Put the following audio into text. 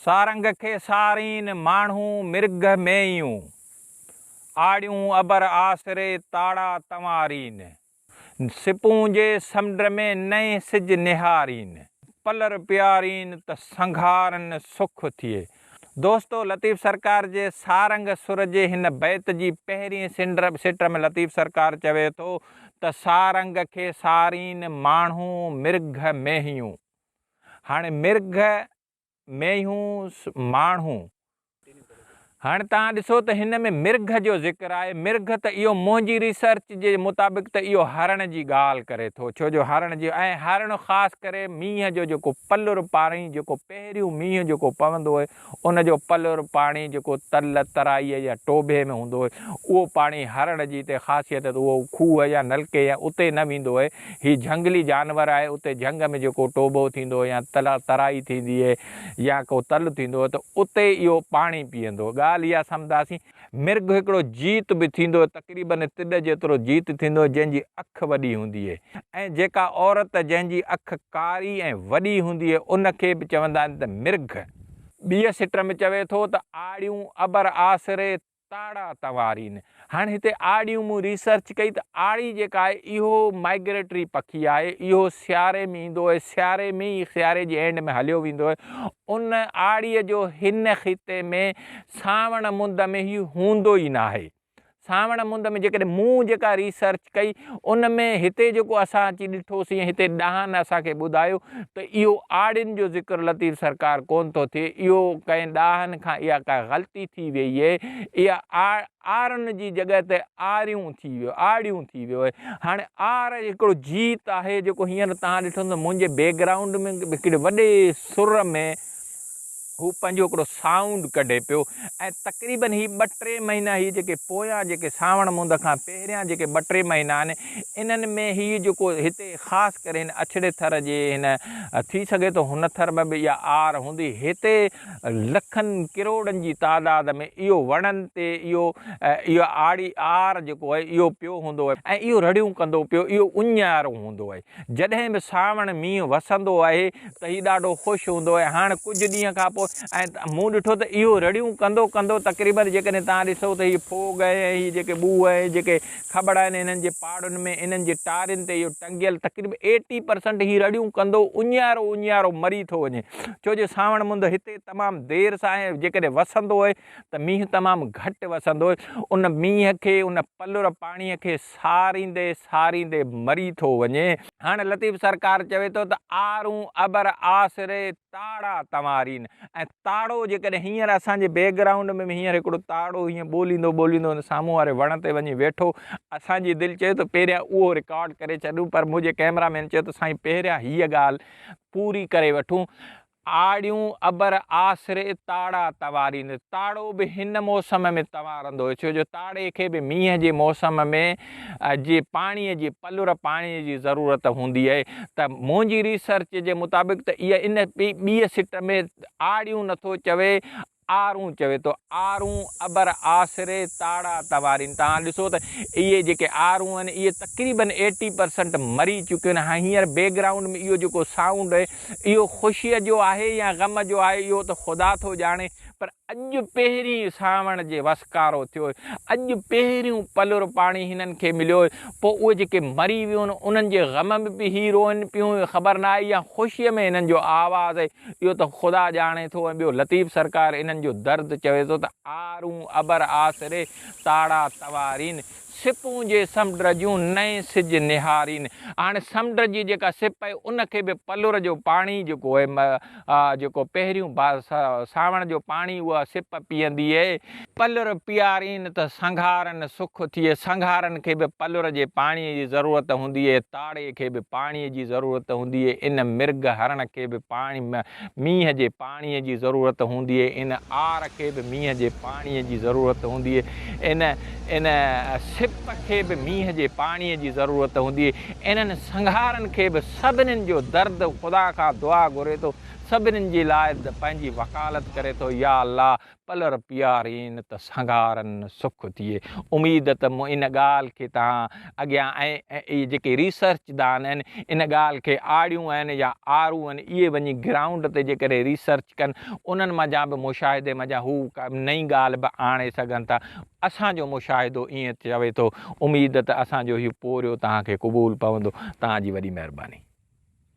سارنگ کي سارين، ماڻهو مرگهه مينهيون. آڙيون ابر آسري، تاڙا تنوارين. سپون جي سمنڊ ۾ نئين سج نهارين. پلر پيارين ته سنگهارن سک ٿئي. دوستو لطيف سرڪار جي سارنگ سر جي هن بيت جي پهرين سٽ ۾ لطيف سرڪار چوي ٿو ته سارنگ کي سارين، ماڻهو مرگهه مينهيون. هاڻي مرگهه مينهون ماڻهو. هاڻي توهان ڏسو ته هن ۾ مرگهه جو ذڪر آهي، مرگهه ته اهو منهنجي ريسرچ جي مطابق ته اهو هرڻ جي ڳالهه ڪري ٿو، ڇو جو هرڻ جي ۽ هرڻ خاص ڪري مينهن جو جيڪو پلر پاڻي جيڪو پهريون مينهن جيڪو پوندو اهي ان جو پلر پاڻي جيڪو تل، ترائيء يا ٽوڀي ۾ هوندو اهي اهو پاڻي هرڻ جي هتي خاصيت ته اهو کوهه يا نلڪي يا اتي نه ويندو اهي، هي جهنگلي جانور آهي اتي جهنگ ۾ جيڪو ٽوڀو ٿيندو يا ترائي ٿيندي اهي يا ڪو تل ٿيندو اهي ته اتي اهو پاڻي پيئندو. ڳالهه اها سمجهنداسين مرگهه هڪڙو جيت به ٿيندو اهي تقريبن تڏ جيترو جيت ٿيندو اهي جنهن جي اک وڏي هوندي اهي ۽ جيڪا عورت جنهن جي اک ڪاري ۽ وڏي هوندي اهي ان کي به چوندا آهن ته مرگهه. ٻيء سٽ ۾ چوي ٿو ته آڙيون ابر آسري تاڙا تنوارين. هاڻي هتي آڙيون مون ريسرچ ڪئي ته آڙي جيڪا آهي اهو مائگريٽري پکي آهي اهو سياري ۾ ايندو آهي سياري ۾ ئي سياري جي اينڊ ۾ هليو ويندو آهي ان آڙيء جو هن خطي ۾ سانوڻ مند ۾ هي هوندو ئي ناهي. سانوڻ مند ۾ جيڪڏهن مون جيڪا ريسرچ ڪئي ان ۾ هتي جيڪو اسان اچي ڏٺوسين ۽ هتي ڏاهن اسان کي ٻڌايو ته اهو آڙين جو ذڪر لطيف سرڪار ڪونه ٿو ٿئي اهو ڪنهن ڏاهن کان اها ڪا غلطي ٿي ويئي اهي اها آرن جي جڳهه تي آريون ٿي ويو آڙيون ٿي ويو اهي هاڻي آر هڪڙو جيت آهي جيڪو هينئر توهان ڏٺو ته منهنجي بيڪ گرائونڊ ۾ هڪڙي وڏي سر ۾ هو پنهنجو هڪڙو سائونڊ ڪڍي پيو ۽ تقريبن هي ٻه ٽي مهينا هي جيڪي پويان جيڪي سانوڻ مند کان پهريان جيڪي ٻه ٽي مهينا آهن انهن ۾ هي جيڪو هتي خاص ڪري هن اڇڙي ٿر جي هن ٿي سگهي ٿو هن ٿر ۾ به اها آر هوندي هتي لکن ڪروڙن جي تعداد ۾ اهو وڻن تي اهو اهو آڙي آر جيڪو آهي اهو پيو هوندو آهي ۽ اهو رڙيون ڪندو پيو اهو اڃارو هوندو آهي جڏهن به سانوڻ مينهن وسندو آهي ته هي ڏاڍو خوش هوندو آهي. هاڻ ڪجهه ڏينهن کان پوء ۽ مون ڏٺو ته اهو رڙيون ڪندو ڪندو تقريبن جيڪڏهن توهان ڏسو ته هي ڦوڳ ۽ هي جيڪي ٻوهه ۽ جيڪي کٻڙ آهن انهن جي پاڙن ۾ انهن جي ٽارين تي اهو ٽنگيل تقريبن ايٽي پرسنٽ هي رڙيون ڪندو اڃيارو اڃيارو مري ٿو وڃي ڇو جو سانوڻ مند هتي تمام دير سان ۽ جيڪڏهن وسندو آهي ته مينهن تمام گهٽ وسندو آهي ان مينهن کي ان پلر پاڻي کي ساريندي ساريندي مري ٿو وڃي. هاڻ لطيف سرڪار چوي ٿو ته آرون ابر آسري تاڙا تنوارين ۽ تاڙو جيڪڏهن هينئر اسان جي بيڪ گرائونڊ ۾ به هينئر هڪڙو تاڙو هيئن ٻوليندو ٻوليندو ان سامهون واري وڻ تي وڃي ويٺو اسان جي دل چيو ته پهريان اهو رڪارڊ ڪري ڇڏون پر منهنجي ڪئميرا مين چيو ته سائين پهريان هيء ڳالهه پوري ڪري وٺون آڙيون ابر آسري تاڙا تنوارين. تاڙو به هن موسم ۾ تنوارندو هو، ڇو جو تاڙي کي به مينهن جي موسم ۾ جي پاڻيء جي پلر پاڻيء جي ضرورت هوندي اهي ته منهنجي ريسرچ جي مطابق ته اها ان ٻيء سٽ ۾ آڙيون نٿو چوي آرون چوي ٿو، آرون ابر آسري تاڙا تنوارين. توهان ڏسو ته اهي جيڪي آرون آهن اهي تقريبن ايٽي پرسنٽ مري چڪيون آهن. هينئر بيڪ گرائونڊ ۾ اهو جيڪو سائونڊ آهي اهو خوشيء جو آهي يا غم جو آهي اهو ته خدا ٿو ڄاڻي پر اڄ پهرين سانوڻ جي وسڪارو ٿيو اڄ پهريون پلر پاڻي هنن کي مليو پوء اهي جيڪي مري ويون انهن جي غم ۾ به هي روئن پيون خبر ناهي يا خوشيء ۾ هنن جو آواز آهي اهو ته خدا ڄاڻي ٿو ۽ ٻيو لطيف سرڪار انهن جو درد چوي ٿو ته آرون ابر آسري تاڙا توارين، سپون جي سمنڊ جون نئين سج نهارين. هاڻي سمنڊ جي جيڪا سپ آهي ان کي به پلر جو پاڻي جيڪو آهي جيڪو پهريون سانوڻ جو پاڻي اها سپ پيئندي آهي. پلر پيارين ته سنگهارن سک ٿئي، سنگهارن کي به پلر جي پاڻي جي ضرورت هوندي آهي، تاڙي کي به پاڻي جي ضرورت هوندي آهي، ان مرگهه هرڻ کي به پاڻي مينهن جي پاڻي جي ضرورت هوندي آهي، ان آر کي به مينهن جي پاڻي جي ضرورت هوندي آهي، ان ان سپ کي به مينهن جي پاڻي جي ضرورت هوندي آهي، انهن سنگهارن کي به سڀنين جو درد خدا کان دعا گهري ٿو. سڀنين جي لاء پنهنجي وڪالت ڪري ٿو يا الله پلر پيارين ته سنگهارن سک ٿئي. اميد ته مون ان ڳالهه کي توهان اڳيان ۽ اهي جيڪي ريسرچ دان آهن ان ڳالهه کي آڙيون آهن يا آرون آهن اهي وڃي گرائونڊ تي جيڪڏهن ريسرچ ڪن انهن منجهان به مشاهدي منجهان هو ڪا نئين ڳالهه به آڻي سگهن ٿا. اسان جو مشاهدو ائين چوي ٿو. اميد ته اسان جو هي پورهيو توهان کي قبول پوندو. توهان جي وڏي مهرباني.